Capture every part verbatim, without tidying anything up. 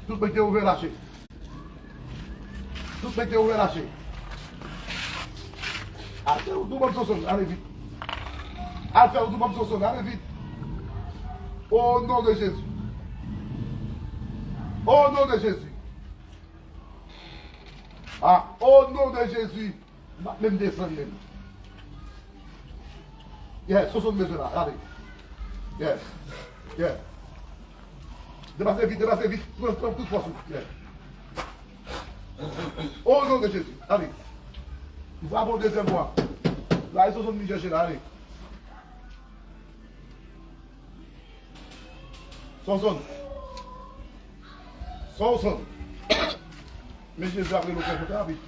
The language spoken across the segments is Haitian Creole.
Tout bèk te ouvè lache. Tout bèk te ouvè lache. Al fè wout ou ban m Sonson, ale vit. Al fè wout ou ban m Sonson, ale vit. O non de Jezi. O non de Jezi. Ah, o non de Jezi. M ap menm desann menm. Yes, Sonson bezwen la, gade. Yes. Yes. Deplase vit, deplase vit. Pran, pran tout fòs ou. Yes. O non de Jezi. Ale. M frape w dezyèm fwa. La, e Sonson vin chèche la, ale. Sonson. Sonson. Men Jezi ap rele w fè rapid.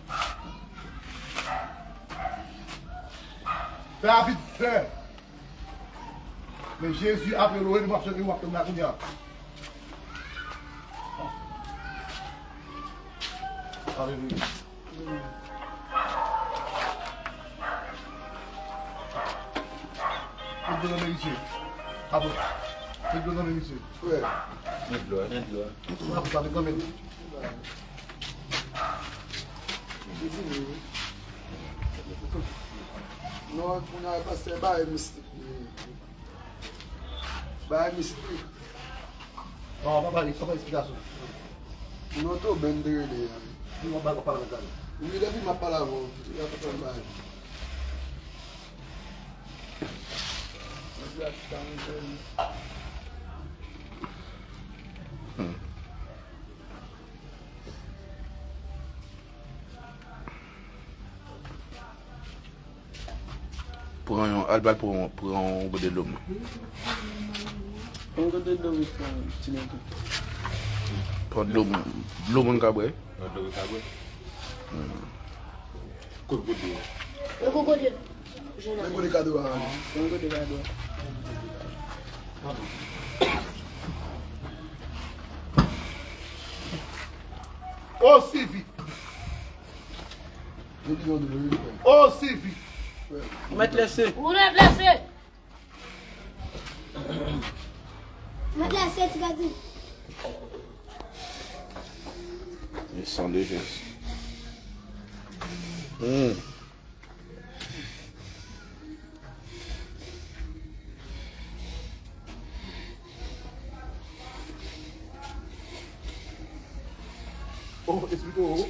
Fè rapid, fè. Men Jezi ap rele w, e w ap chante, w ap tann la kounye a. Alelouya. Met dlo nan men misye. Apre. Met dlo nan men misye. Frè. Met dlo, met dlo. Apre sa, met nan men li. Non, kounye a, pastè, bay mistik. Bay mistik. Non, pa pale, pa bay esplikasyon. Non, to ben de rele a. Wi, w ap pale avèk la. Wi, depi m ap pale avè w, w ap pale. Pran yon, al, al pran, pran yon gode dlo. Yon gode dlo, wi, pran ti nèg. Pran dlo, dlo moun ka bwè. Pran dlo moun ka bwè. Hmm. Kote gode? E gode. Yon gode kado a. Yon gode kado. Osi vit. Osi vit. Ou mèt lèse. Ou mèt lèse. Ou mèt lèse, ti gadi. Le sang de Jésus. Hmm. Oh, eksplike w.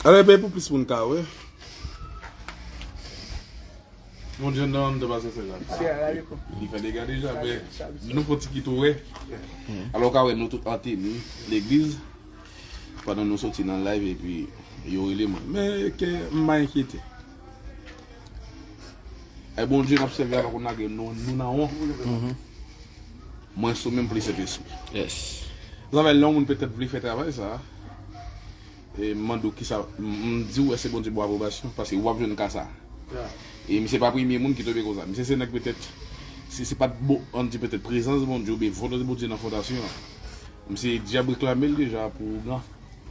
Ale, bay pou plis moun ka wè. Bondye nan anndan pase sèl la. Li fè dega deja, men nou fon ti kite w wè. Alò, w ka wè nou tout an teni legliz. Pandan nou soti nan live epi yo rele mwen. Men ke m pa enkyete. E Bondye n ap sèvi a pa konn lage nou, nou nan won. Mwen sou menm plis Sentespri. Yes. Zafè lè yon moun petèt vle fè travay sa, e m mande w kisa, m, m di w èske Bondye ba w apwobasyon, paske w ap jwenn ka sa. E misye pa premye moun ki tonbe konsa. Misye se nèg petèt, si se pa t bon, ann di petèt prezans Bondye oubyen volonte Bondye nan fondasyon an. Misye djab reklame l deja pou ougan.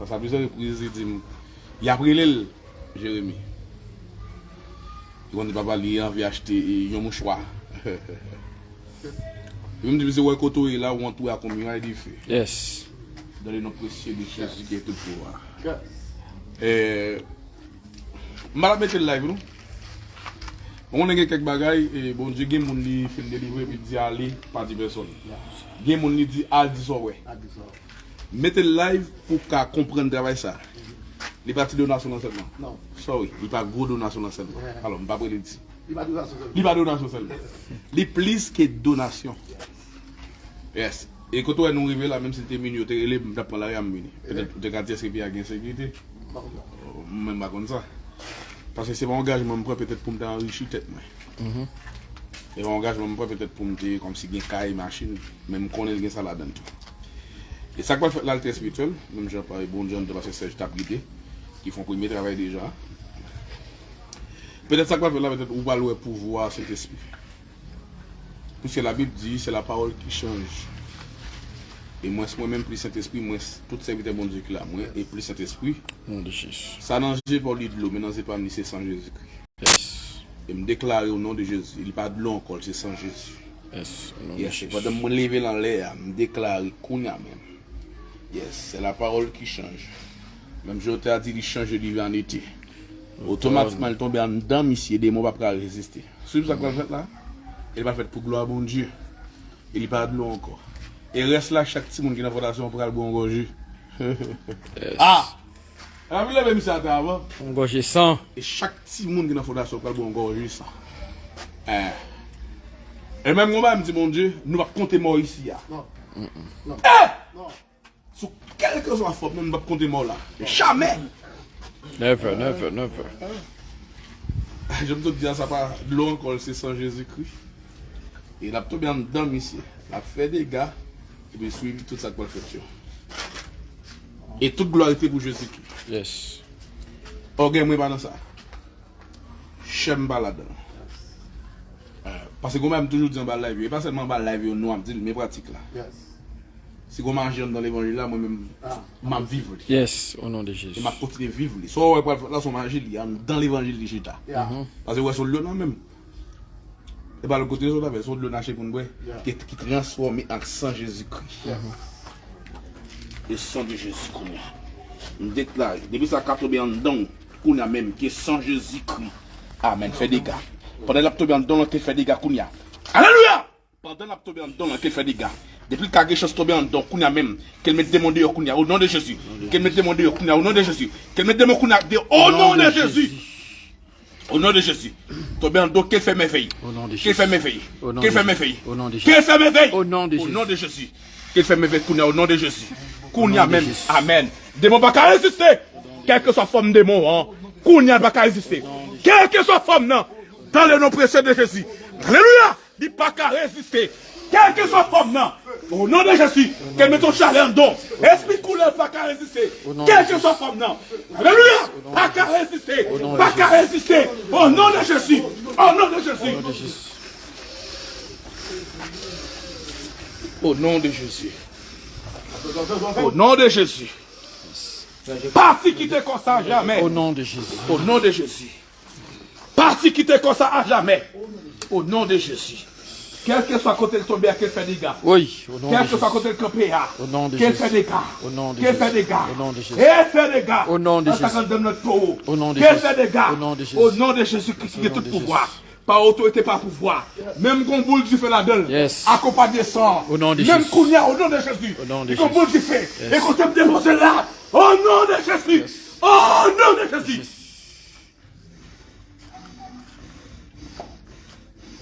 Paske a plizyè repriz, li di m, y ap rele l, Jeremi. Li konn di papa li anvi achte, e, yon mouchwa. Epi m di misye, wè kote w ye la, ou antoure ak yon miray dife. Yes. Dans le nom précieux de Jésus qui est tout pouvoir. Yes. E, M pa t ap mete l live, non. Mwen konnen gen kèk bagay, e, Bondye gen moun li fin delivre, epi l di ale, pa di pèsonn. Gen moun li di al di sa w wè. Al di sa w wè. Mete l live pou w ka konprann travay sa. Li pa ti donasyon nan sèlman. Non. Sorry, li pa gwo donasyon nan sèlman. Alò, m p ap rele l ti. Li pa donasyon sèlman. Li pa donasyon sèlman. Li plis ke donasyon. Yes. E kote w wè nou rive la, menm si l te minui, yo te rele m, m t ap pran lari a m vini. Petèt ou te ka di èske peyi a gen sekirite? Mwen menm m pa konn sa. Paske se pa yon angajman m pran petèt pou m te anrichi tèt mwen. Se pa yon angajman m pran petèt pou m te kòmsi gen kay, machin, men m konnen l gen sa ladan l tou. E sa k pral fèt la, l trè espirityèl, menm jan pa Bondye anndan, paske Sèj t ap gide, ki fè yon premye travay deja. Petèt sa k pral fèt la, petèt ou pral wè pouvwa Sentespri. Piske Labib di, c'est la parole qui change. E mwens mwen menm, plis Sentespri, mwens tout sèvitè Bondye ki la, mwen, e plis Sentespri. Non de Jezi. Sa nan je pa w li dlo, men nan je pa m li se san Jezikri. Yes. E m deklare o non de Jezi, li pa dlo ankò, li se san Jezi. Yes, o non de Jezi. Pandan mwen leve l anlè a, m deklare kounye a menm. Yes, c'est la parole qui change. Menm jan w te a di li chanje, li vanite. Otomatikman, li tonbe anndan misye, demon p ap ka reziste. Swiv sa k pral fèt la? E li pral fèt pou glwa Bondye. E li pa dlo ankò. E rès la, chak timoun ki nan fondasyon an pral bwè yon gòje. Ah! Ann leve misye atè avan. Yon gòje san. E chak timoun ki nan fondasyon an pral bwè yon gòje san. Eh. E menm yon bagay m di Bondye, nou p ap konte mò isi a. Non. Eh! Non. Sou kèlkeswa fòm nan, nou p ap konte mò la. Jamè! Never, never, never. Jan m sot di a, sa pa dlo ankò, se san Jezikri. E l ap tonbe anndan misye. L ap fè dega. Epi swiv tout sa k pral fèt yo. E tout glwarite pou Jezikri. Yes. Ògèy mwen pa nan sa. Chè m pa ladan l. Eh, paske kòm m toujou di anba live yo, e pa sèlman anba live yo non ap di l, men pratik la. Yes. Si gon maji anndan levanjil la, mwen menm, m ap viv li. Yes, o non de Jezi. E m ap kontinye viv li. Sa w wè pral fèt la, se yon maji li, anndan levanjil li chita. Yeah. Paske w wè se yon dlo nan men m. E pa lòt kote sot avè, se yon dlo n achte pou n bwè, ki, ki transfòme ak san Jezikri. Yes. Le sang de Jésus kounye a. M deklare, depi sa ka tonbe anndan w, kounye a menm, ke san Jezikri. Amèn. Fè dega. Pandan l ap tonbe anndan w, ke l fè dega kounye a. Alelouya! Pandan l ap tonbe anndan w, ke l fè dega. Depi l ka gen chans tonbe anndan w, kounye a menm, ke l met demon deyò kounye a, o non de Jezi. Ke l met demon deyò kounye a, o non de Jezi. Ke l met demon kounye a, de, o non de Jezi. O non de Jezi. Tonbe anndan w, ke l fè mèvèy. Ke l fè mèvèy. Ke l fè mèvèy. Ke l fè mèvèy. O non de Jezi. Ke l fè mèvèy kounye a, o non de Jezi. Kounye a menm. Amèn. Demon pa ka reziste. Kèlkeswa fòm demon an, kounye a l pa ka reziste. Kèlkeswa fòm nan, dans le nom précieux de Jésus. Alelouya! Li pa ka reziste. Kèlkeswa fòm nan, o non de Jezi, ke l mete yon chalè anndan w. Espri koulèv pa ka reziste. Kèlkeswa fòm nan. Alelouya! Pa ka reziste. Pa ka reziste. O non de Jezi. O non de Jezi. O non de Jezi. O non de Jezi. Pati kite kò sa jamè. O non de Jezi. O non de Jezi. Pati kite kò sa a jamè. O non de Jezi. Kèlkeswa kote l tonbe a, ke l fè dega. Wi, o non de Jezi. Kèlkeswa kote l kanpe a, ke l fè dega. Ke l fè dega. Ke l fè dega. O non de Jezi. Nan sa k anndan m nan towo. O non de Jezi. Ke l fè dega. O non de Jezi. O non de Jezi Kris ki gen tout pouvwa. Pa otorite, pa pouvwa. Menm gon boul dife ladan l. Yes. Akonpanye san. O non de Jezi. Menm kounye a, o non de Jezi. O non de Jezi. Gon boul dife. Yes. E kote m depoze l la. O non de Jezi. O non de Jezi.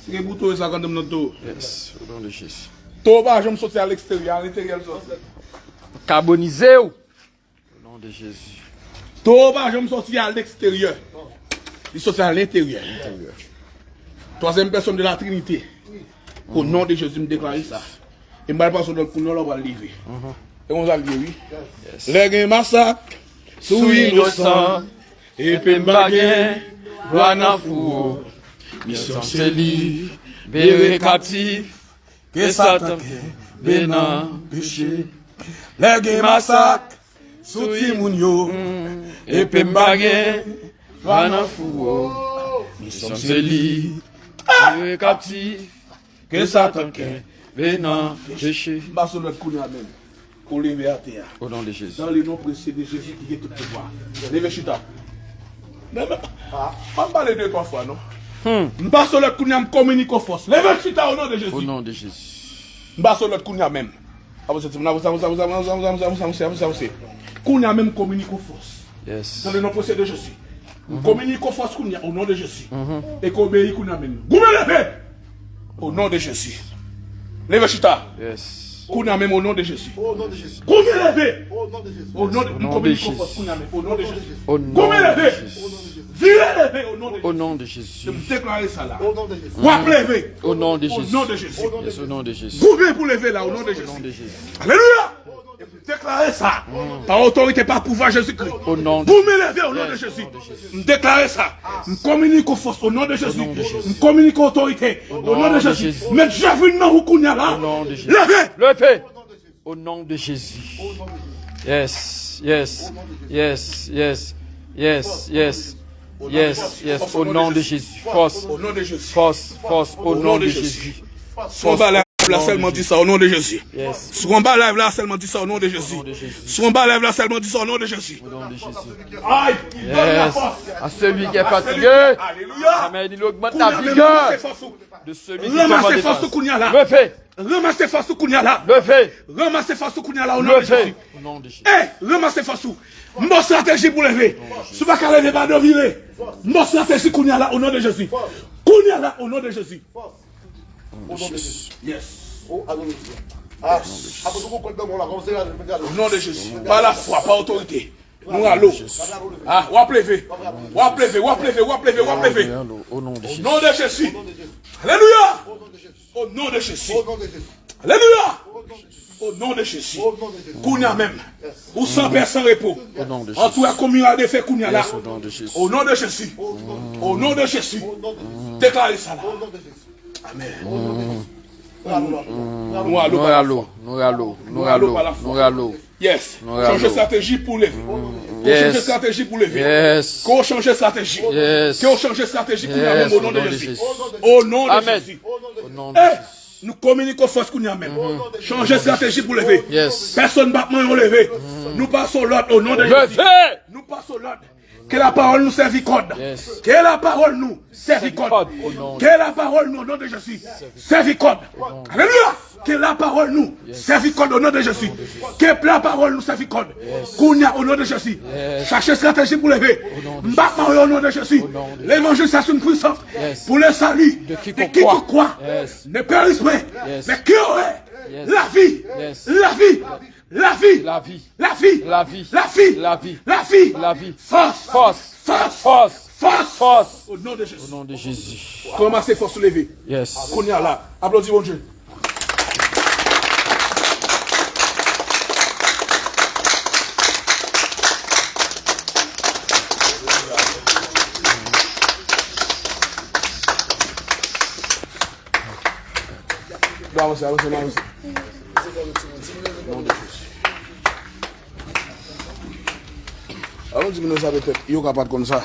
Si gen bouton sa kandanm nan to. Yes, o non de Jezi. To pa janm soti a leksteryè, a lenteryè l soti. Kabonize w. O non de Jezi. To pa janm soti a leksteryè. Li soti a lenteryè. Twazyèm pèsòn de la Trinite. O non de Jezi, m deklare sa. E m pral pase w lòt kounye a, w pral leve. E konsa l ye, wi. Lè gen masak sou inosan, epi m pa gen dwa nan fouwo. Misyon se libere kaptif ke Satan kenbe nan peche. Lè gen masak sou timoun yo, epi m pa gen dwa nan fouwo. Misyon se libere kaptif ke Satan kenbe nan peche. M pase w lòt kounye a menm. Ou leve atè a. O non de Jezi. Dans le nom précieux de Jésus ki gen tout pouvwa. Leve chita. Men, men, pa m pale de twa fwa, non. M pase w lòt kounye a, m kominike w fòs. Leve chita o non de Jezi. O non de Jezi. M pase w lòt kounye a menm. Avanse, timoun, avanse, avanse, avanse, avanse. Kounye a menm, kominike w fòs. Yes. Dans le nom précieux de Jésus. M kominike w fòs kounye a, o non de Jezi. E ke w obeyi kounye a menm. Goumen leve! O non de Jezi. Leve chita. Yes. Kounye a menm, o non de Jezi. O non de Jezi. Goumen leve! O non de Jezi. O non de, m kominike w fòs kounye a menm, o non de Jezi. O non de Jezi. Goumen leve! O non de Jezi. Vire leve, o non de Jezi. O non de Jezi. M deklare sa la. O non de Jezi. W ap leve. O non de Jezi. O non de Jezi. Yes, o non de Jezi. Goumen pou leve la, o non de Jezi. O non de Jezi. Alelouya! Deklare sa. Pa otorite, pa pouvwa Jezikri. O non de Jezi. Goumen leve o non de Jezi. M deklare sa. M kominike w fòs o non de Jezi. M kominike w otorite o non de Jezi. Met je vin nan ou kounye a la. Leve. Leve. O non de Jezi. Yes, yes, yes, yes, yes, yes, yes, yes. O non de Jezi. Fòs, fòs, fòs, o non de Jezi. Fòs. la, sèlman di sa, au nom de Jésus. Yes. Si w anba live la, sèlman di sa, au nom de Jésus. Au nom de Jésus. Si w anba live la, sèlman di sa, au nom de Jésus. Au nom de Jésus. Aïe, il donne la force. Yes. À celui qui est fatigué. Alléluia. Amen. Il augmente la vigueur de celui qui tombe en détresse. Leve. Ranmase fòs ou kounye a la. Ranmase fòs ou kounye a la, au nom de Jésus. Eh, ranmase fòs ou. M ba w strateji pou leve. Si w pa ka leve, ba do vire. M ba w strateji kounye a la, au nom de Jésus. Kounye a la, au nom de Jésus. Yes. Au nom de Jésus. Par la foi, par autorité. Nou ralo. Ah, w ap leve. W ap leve, w ap leve, w ap leve, w ap leve, w ap leve. Au nom de Jésus. Alléluia. Au nom de Jésus. Alléluia. Au nom de Jésus. Kounye a menm. Ou san pè, san repo. Antoure ak yon miray de fè kounye a la. Au nom de Jésus. Au nom de Jésus. Deklare sa la. Amen. Nou ralo, nou ralo, nou ralo, nou ralo, nou ralo. Yes. Chanje estrateji pou leve. Ke w chanje estrateji pou leve. Yes. Ke w chanje estrateji. Yes. Ke w chanje estrateji kounye a menm, au nom de Jésus. Au nom de Jésus. Amen. Au nom de Jésus. Nou kominike fòs kounye a menm. Chanje estrateji pou leve. Yes. Pèsonn p ap manyen w leve. Nou pase w lòd, au nom de Jésus. Leve. Nou pase w lòd. Ke lapawòl nou sèvi kòd. Yes. Ke lapawòl nou sèvi kòd. Ke lapawòl nou, au nom de Jésus, sèvi kòd. Alléluia. Ke lapawòl nou sèvi kòd, au nom de Jésus. Ke lapawòl nou sèvi kòd. Kounye a, au nom de Jésus. Chache estrateji pou leve. M p ap manyen w, au nom de Jésus. L'évangile, c'est une puissance pour le salut de quiconque croit. Ne périsse point, mais qui aurait la vie. La vie. La vie. La vie. La vie. La vie. La vie. La vie. La vie. La vie. Force. Force. Force. Force. Force. Au nom de Jésus. Au nom de Jésus. Ranmase fòs ou leve. Yes. Kounye a la. Aplodi Bondye. Bon, avanse, avanse, avanse. Alon di moun sa petèt, yo ka pa t konn sa.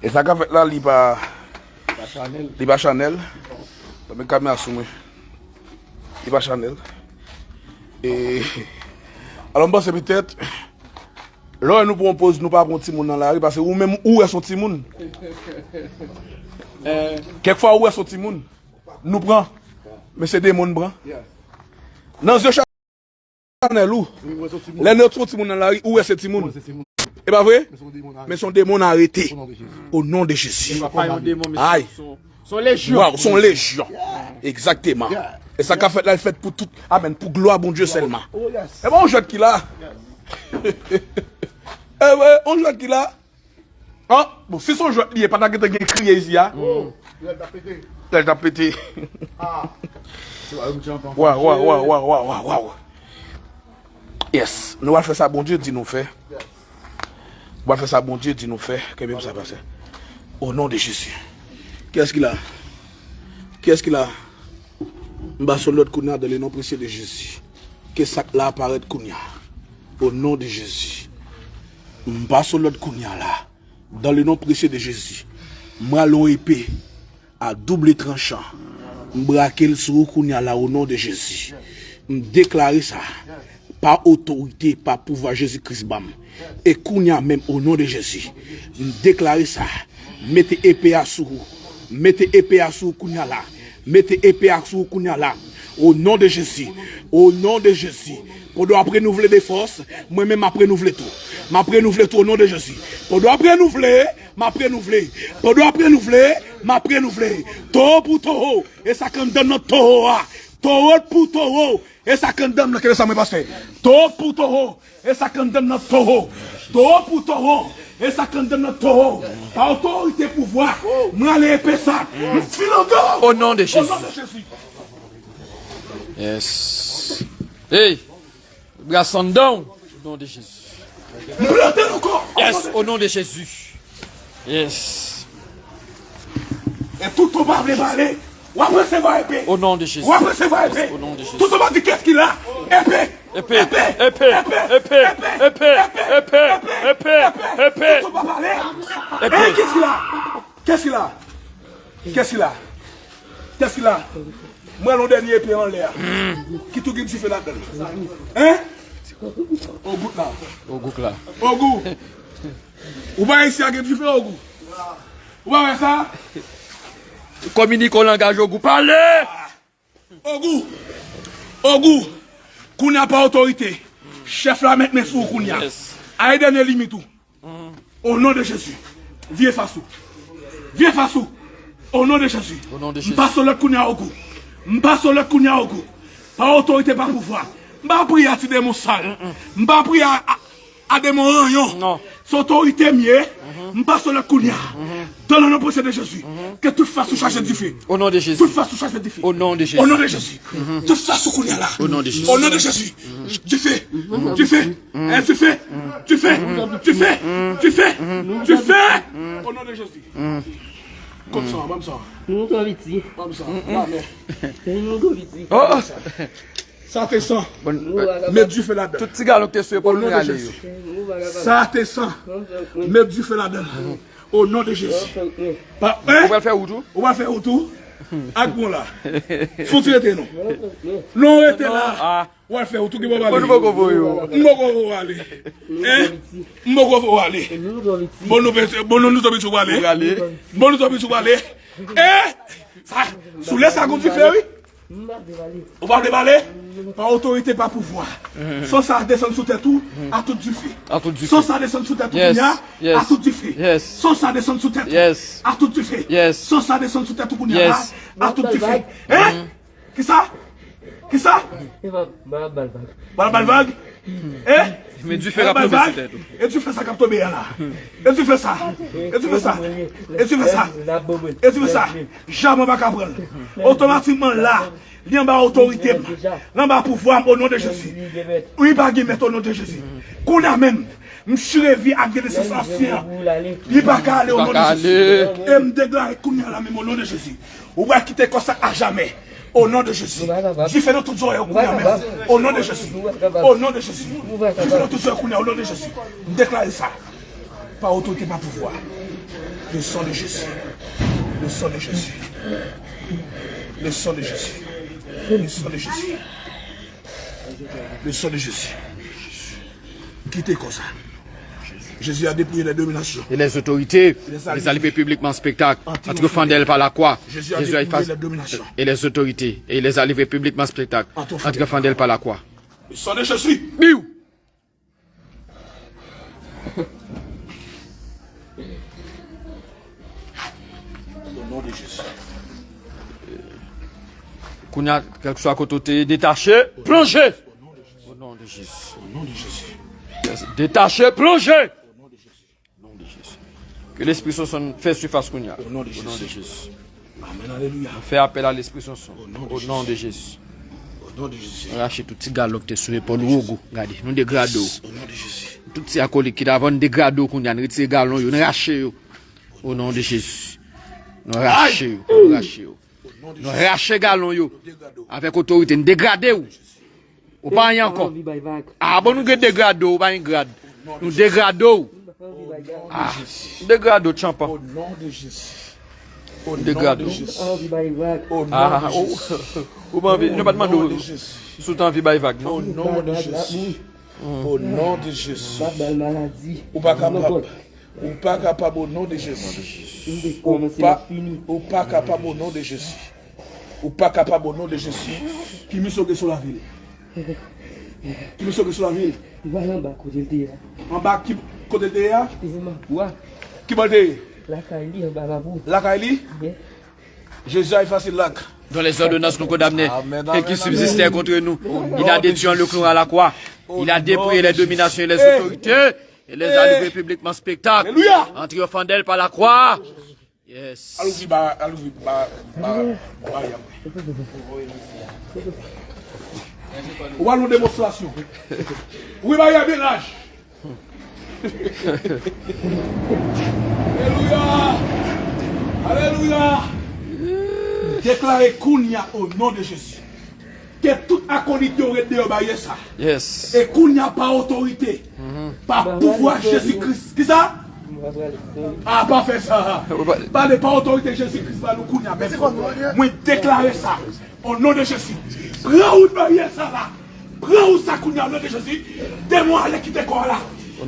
E sa k ap fèt la, li pa, li pa chanèl. Mwen met kamera sou mwen. Li pa chanèl. E, alò, m panse petèt, lè w wè nou pran yon poz, nou pa pran timoun nan lari, paske ou menm, ou wè s on timoun. Kèk fwa, ou wè s on timoun. Nou pran. Men se demon n pran. Nan zye chanèl ou, lè nou pran yon timoun nan lari, ou wè se timoun. E pa vre? Men se yon demon n arete. Au nom de Jésus. Ay. Se yon lejyon. Waw, se yon lejyon. Egzakteman. E sa k ap fèt la, l fèt pou tout. Amèn. Pou glwa Bondye sèlman. E pa yon jwèt ki la. E, e, yon jwèt ki la. An, bon, si se yon jwèt li ye, pa ta gentan gen kriye isi a. Lè l t ap pete. Waw, waw, waw. Yes. Nou pral fè sa Bondye di nou fè. Ou pral fè sa Bondye di nou fè. Kenbe m sa, pastè. Au nom de Jésus. Kiyès ki la? Kiyès ki la? M pase w lòd kounye a, dans le nom précieux de Jésus. Ke sa k la parèt kounye a. Au nom de Jésus. M pase w lòd kounye a la. Dans le nom précieux de Jésus. M rale yon epe a double tranchan. M brake l sou ou kounye a la, au nom de Jésus. M deklare sa. Pa otorite, pa pouvwa Jezi Kris ban m. E kounye a menm, au nom de Jésus, m deklare sa. Mete epe a sou ou. Mete epe a sou ou kounye a la. Mete epe a sou ou kounye a la. Au nom de Jésus. Au nom de Jésus. Pandan w ap renouvle de fòs, mwen menm m ap renouvle tou. M ap renouvle tou, au nom de Jésus. Pandan w ap renouvle, m ap renouvle. Pandan w ap renouvle, m ap renouvle. Towo pou towo, e sa k anndan nan towo a. Towo pou towo, e sa k anndan nan, kenbe sa mwen, pastè. Towo pou towo, e sa k anndan nan towo. Towo pou towo, e sa k anndan nan towo. Pa otorite, pouvwa, m rale epe sa. M file anndan. Au nom de Jésus. Au nom de Jésus. Yes. Hey! Bras anndan w. Au nom de Jésus. M plante l ankò. Yes, au nom de Jésus. Yes. E tout ou pa vle pale, w ap resevwa epe. Au nom de Jésus. W ap resevwa epe. Yes, au nom de Jésus. Tout ou pa di, qu'est-ce qu'il a? Epe. Epe. Epe. Epe. Epe. Epe. Tout ou pa pale. Epe. Hey, qu'est-ce qu'il a? Qu'est-ce qu'il a? Qu'est-ce qu'il a? Qu'est-ce qu'il a? M wè yon dènye epe anlè a. Ki tou gen dife ladan l. Hein? Ogou la. Ogou la. Ogou. Ou pa isi a gen dife, Ogou? Ou pa wè sa? Kominike w langaj Ogou. Pale! Ogou! Ogou! Kounye a pa otorite. Chèf la met men sou ou kounye a. Yes. Ay dènye limit ou. O non de Jezi. Vire fas ou. Vire fas ou. O non de Jezi. O non de Jezi. M pase w lòd kounye a, Ogou. M pase w lòd kounye a, Ogou. Pa otorite, pa pouvwa. M pa priye a ti demon sal. M pa priye a, a, a demon ranyon. Non. Se otorite m ye. M pase w lòd kounye a. Dans le nom précieux de Jésus. Que tout fas ou chaje dife. Au nom de Jésus. Tout fas ou chaje dife. Au nom de Jésus. Au nom de Jésus. Tout fas ou kounye a la. Au nom de Jésus. Au nom de Jésus. Dife. Dife. Eh, dife. Dife. Dife. Dife. Dife. Au nom de Jésus. Kot sa, ban m sa. Nou twò piti. Ban m sa. La men. Nou twò piti. Oh! Sa te san. Bon, met dife ladan. Tout ti galon ki te sou epòl nou rale yo. Sa te san. Met dife ladan. O non de Jezi. Pa, hein? Ou pral fè wout ou? Ou pral fè wout ou? Ak bon la. Fouti rete non. Non, rete la. Ah. Ou al fè wout ou ki pa pale. Bon, nou poko voye yo. M poko voye ale. Hein? M poko voye ale. Bon, nou pete, bon, nou, nou twò piti ou pale. Ou rale. Bon, nou twò piti ou pale. Eh! Sa, sou lè sa gon dife, wi. Ou pa vle pale? Pa otorite, pa pouvwa. San sa desann sou tèt ou, a tout dife. A tout dife. San sa desann sou tèt ou kounye a, a tout dife. Yes. San sa desann sou tèt ou, a tout dife. Yes. San sa desann sou tèt ou kounye a, a tout dife. Hein? Kisa? Kisa? Ba l bal vag. Ba l bal vag? Eh? Men dife k ap tonbe sou tèt ou. E dife sa k ap tonbe a la. E dife sa. E dife sa. E dife sa. E dife sa. Jamè w pa ka pran l. Otomatikman la, li anba otorite m. Li anba pouvwa m, o non de Jezi. Wi, pa gen mèt, o non de Jezi. Kounye a menm, m chire vi ak vye nesans ansyen an. Li pa ka ale, o non de Jezi. E m deklare kounye a la menm, o non de Jezi. Ou pral kite kò sa a jamè. O non de Jezi. Dife nan tout zòrèy ou kounye a menm. O non de Jezi. O non de Jezi. Dife nan tout zòrèy kounye a, o non de Jezi. M deklare sa. Pa otorite, pa pouvwa. Le sang de Jésus. Le sang de Jésus. Le sang de Jésus. Le sang de Jésus. Le sang de Jésus. Kite kò sa. Jésus a dépouillé les dominations. Et les autorités, et les a livrés publiquement en spectacle, en triomphant d'elles par la croix. Jésus a dépouillé les dominations. Et les autorités, et les a livrés publiquement en spectacle, en triomphant d'elles par la croix. Le sang de Jésus. Biw! Au nom de Jésus. Kounye a, kèlkeswa kote w te ye, detache, plonje. Au nom de Jésus. Au nom de Jésus. Detache, plonje. Au nom de Jésus. Ke Lespri Sonson fè sifas kounye a. Au nom de Jésus. Amen, alelouya. Nou fè apèl a Lespri Sonson. Au nom de Jésus. Au nom de Jésus. Nou rache tout ti galon ki te sou epòl ou, Ogou. Gade, nou degrade w. Au nom de Jésus. Tout ti akolit ki t avè w, nou degrade w kounye a, nou retire galon yo, nou rache yo. O non de Jezi. Nou rache yo, nou rache yo. Nou rache galon yo. Avèk otorite, nou degrade w. Ou pa anyen ankò. Ah, bon, nou gen degrade w, ou pa gen grad. Nou degrade w. Ah, nou degrade w, tchanpan. Au nom de Jésus. Au nom de Jésus. Ou pa anvi, nou pa t mande w si w te anvi bay vag, non? Au nom de Jésus. Au nom de Jésus. Ou pa kapab. Ou pa kapab au nom de Jésus. Ou pa, ou pa kapab au nom de Jésus. Ou pa kapab au nom de Jésus. Ki misyon w gen sou lavi l? Ki misyon w gen sou lavi l? Li pral anba kote l te ye a. Anba ki kote l te ye a? Te anba bwa. Ki bò l te ye? Lakay li, anba labou. Lakay li? Jezi a efase lak. Dont les ordonnances nous condamnaient et qui subsistaient contre nous, il a détruit en le clouant à la croix. Il a dépouillé les dominations et les autorités et les a livrées publiquement spectacle en triomphant d'elles par la croix. Yes. Al ouvri ba, al ouvri ba, ba, ba, Ou al yon demonstrasyon. Wi, ba, y a menaj. Alelouya. Alelouya. Deklare kounye a, au nom de Jésus. Ke tout akolit yo ret deyò baryè sa. Yes. E kounye a pa otorite, pa pouvwa Jezi Kris. Kisa? A, pa fè sa. Pale pa otorite Jezi Kris ba nou kounye a menm. Mwen deklare sa. O non de Jezi. Pran wout baryè sa la. Pran wout sa kounye a, o non de Jezi. Demon ale kite kò a la.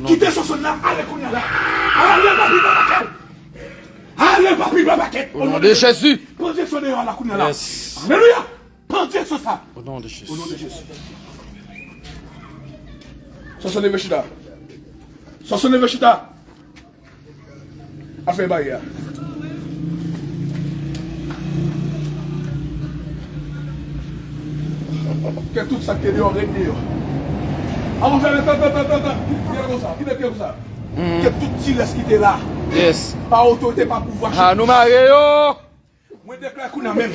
Kite Sonsonn la, ale kounye a la. Ale papi baba kèt. Ale papi baba kèt. O non de Jezi. Pran direksyon deyò a la kounye a la. Alelouya. Pran direksyon sa. O non de Jezi. O non de Jezi. Sonsonn leve chita. Sonsonn leve chita. Afè baryè a. Ke tout sa ki te deyò ret deyò. Avan fè tan, tan, tan, tan, tan. Kite konsa, kite pye konsa. Ke tout ti rès ki te la. Yes. Pa otorite, pa pouvwa. Ah, nou mare yo. Mwen deklare kounye a menm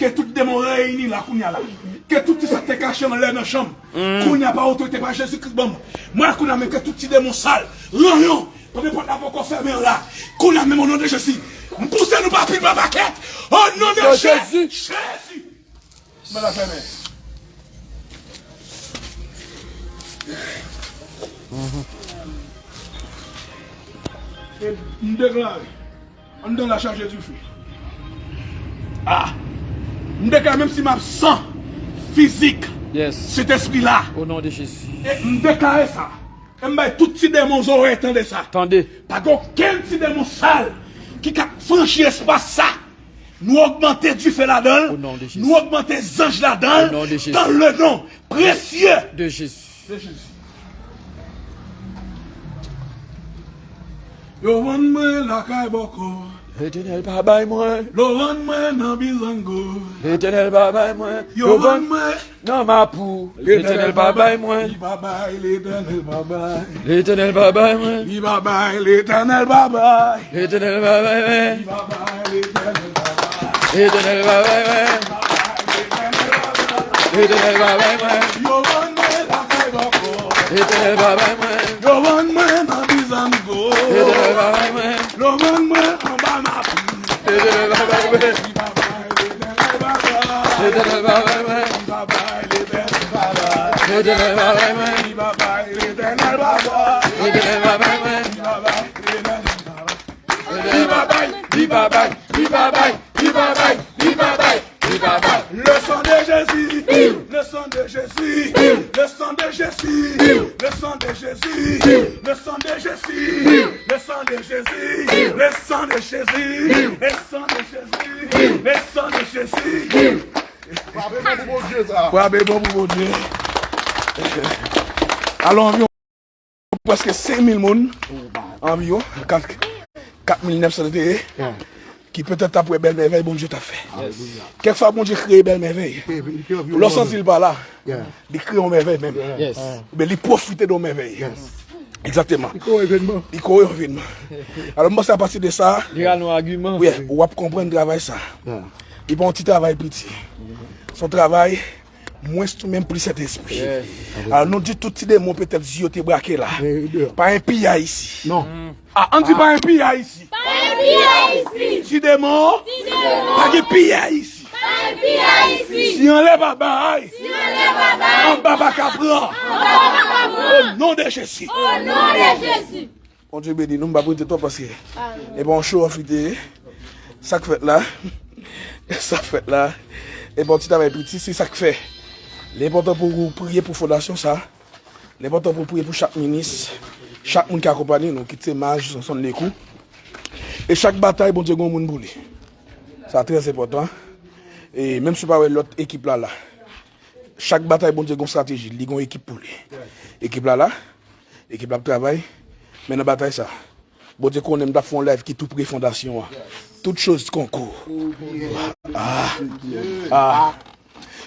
ke tout demon reyini la kounye a la. Ke tout ti sa k te kache anlè nan chanm. Kounye a pa otorite pa Jezi Kris ban m. Mwen kounye a menm ke tout ti demon sal, ranyon, pa nenpòt la poko fèmen an la. Kounye a menm o non de Jezi. M pouse nou pa pil pa pakèt. O non de Jezi. Jezi. Mwen la fèmen. E m deklare. Anndan la chaje dife. Ah! M deklare menm si m absan fizik, Sentespri la. O non de Jezi. E m deklare sa. E m bay tout ti demon zorèy tande sa. Tande. Pa gen okenn ti demon sal ki ka franchi espas sa. Nou ogmante dife ladan l. O non de Jezi. Nou ogmante zanj ladan l. O non de Jezi. Dans le nom précieux de Jezi. De Jezi. Yo vann mwen lakay bòkò. Letènèl pa bay mwen. Yo vann mwen nan bizango. Letènèl pa bay mwen. Yo vann mwen nan mapou. Letènèl pa bay mwen. Li pa bay, Letènèl pa bay. Letènèl pa bay mwen. Li pa bay, Letènèl pa bay. Letènèl pa bay mwen. Li pa bay, Letènèl pa bay. Letènèl pa bay mwen. Letènèl pa bay mwen. Yo vann mwen lakay bòkò. Letènèl pa bay mwen. Yo vann mwen nan bizango. Letènèl pa bay mwen. Yo vann mwen anba mapou. Letènèl pa bay mwen. Li pa bay, Letènèl pa bay. Letènèl pa bay mwen. Li pa bay, Letènèl pa bay. Letènèl pa bay mwen. Li pa bay, Letènèl pa bay. Letènèl pa bay mwen. Li pa bay, Letènèl pa bay. Li pa bay, li pa bay, li pa bay, li pa bay, li pa bay, li pa bay. Le sang de Jésus, le sang de Jésus, le sang de Jésus, le sang de Jésus, le sang de Jésus, le sang de Jésus, le sang de Jésus, le sang de Jésus, le sang de Jésus. Frape bon pou Bondye sa. Frape bon pou Bondye. Alò, anviwon prèske senk mil moun, anviwon kat, kat mil nèf san te ye, ki petèt t ap wè bèl mèvèy Bondye t ap fè. Kèk fwa Bondye kreye bèl mèvèy. Lè w santi l pa la, li kreye yon mèvèy menm. Oubyen li pwofite de yon mèvèy. Egzakteman. Li kreye yon evènman. Li kreye yon evènman. Alò, m panse apati de sa, wi, w ap konprann travay sa. Li pa yon ti travay piti. Se yon travay mwens tou menm plis Sentespri. Alò, nou di tout ti demon petèt zye yo te brake la. Pa gen piyay isi. Non. Ah, ann di pa gen piyay isi. Pa gen piyay isi. Ti demon. Ti demon. Pa gen piyay isi. Pa gen piyay isi. Si anlè pa bay. Si anlè pa bay. Anba pa ka pran. Anba pa ka pran. O non de Jezi. O non de Jezi. Bondye beni nou, m p ap rete twòp paske e pa yon show off li te ye. Sa k fèt la, sa k fèt la, e pa yon ti travay piti, se sa k fè. Li enpòtan pou ou priye pou fondasyon sa. Li enpòtan pou ou priye pou chak minis, chak moun ki akonpanye nou, kit se Maj, Sonson, Lekou. E chak batay, Bondye gen yon moun pou li. Sa trè enpòtan. E menm si w pa wè lòt ekip la la, chak batay, Bondye gen yon estrateji, li gen yon ekip pou li. Ekip la la, ekip la ap travay, men nan batay sa, Bondye konnen m t ap fè yon live ki tou pre fondasyon an. Tout choz konkou. Ah, ah.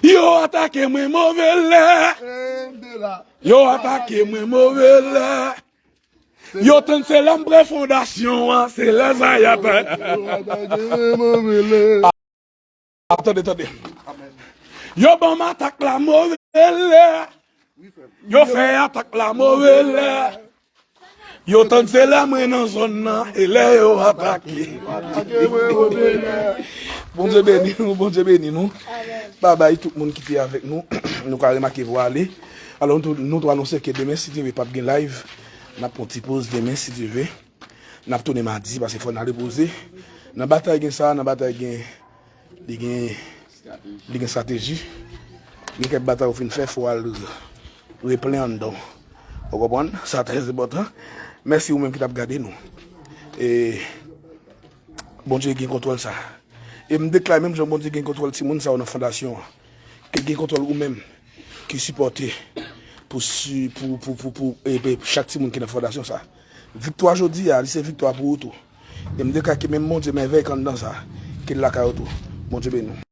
Yo atake mwen move lè. Yo atake mwen move lè. Yo tann se lè m pre fondasyon an, se lè sa y ap. Yo atake mwen move lè. Ah, tande, tande. Yo ban m atak la move lè. Yo fè atak la move lè. Yo tann se lè mwen nan zòn nan, e lè yo atake. Bondye beni nou, Bondye beni nou. Babay tout moun ki te avèk nou. Nou ka remake vwa ale. Alò, nou tou, nou tou anonse ke demen, si Dye vle, p ap gen live. N ap pran ti poz demen, si Dye vle. N ap tounen madi, paske fò n al repoze. Nan batay gen sa, nan batay gen, li gen Li gen estrateji. Gen kèk batay ou fin fè, fò w al replen anndan w. Ou konprann? Sa trè enpòtan. Mèsi ou menm ki t ap gade nou. E Bondye gen kontwòl sa. E m deklare menm jan Bondye gen kontwòl timoun sa yo nan fondasyon an, ke l gen kontwòl ou menm ki sipòte pou, si- pou, pou, pou, pou e, e, chak timoun ki nan fondasyon sa. Viktwa jodi a, li se viktwa pou ou tou. E m deklare ke menm Bondye mèvèy k anndan sa, ke l lakay ou tou. Bondye beni w.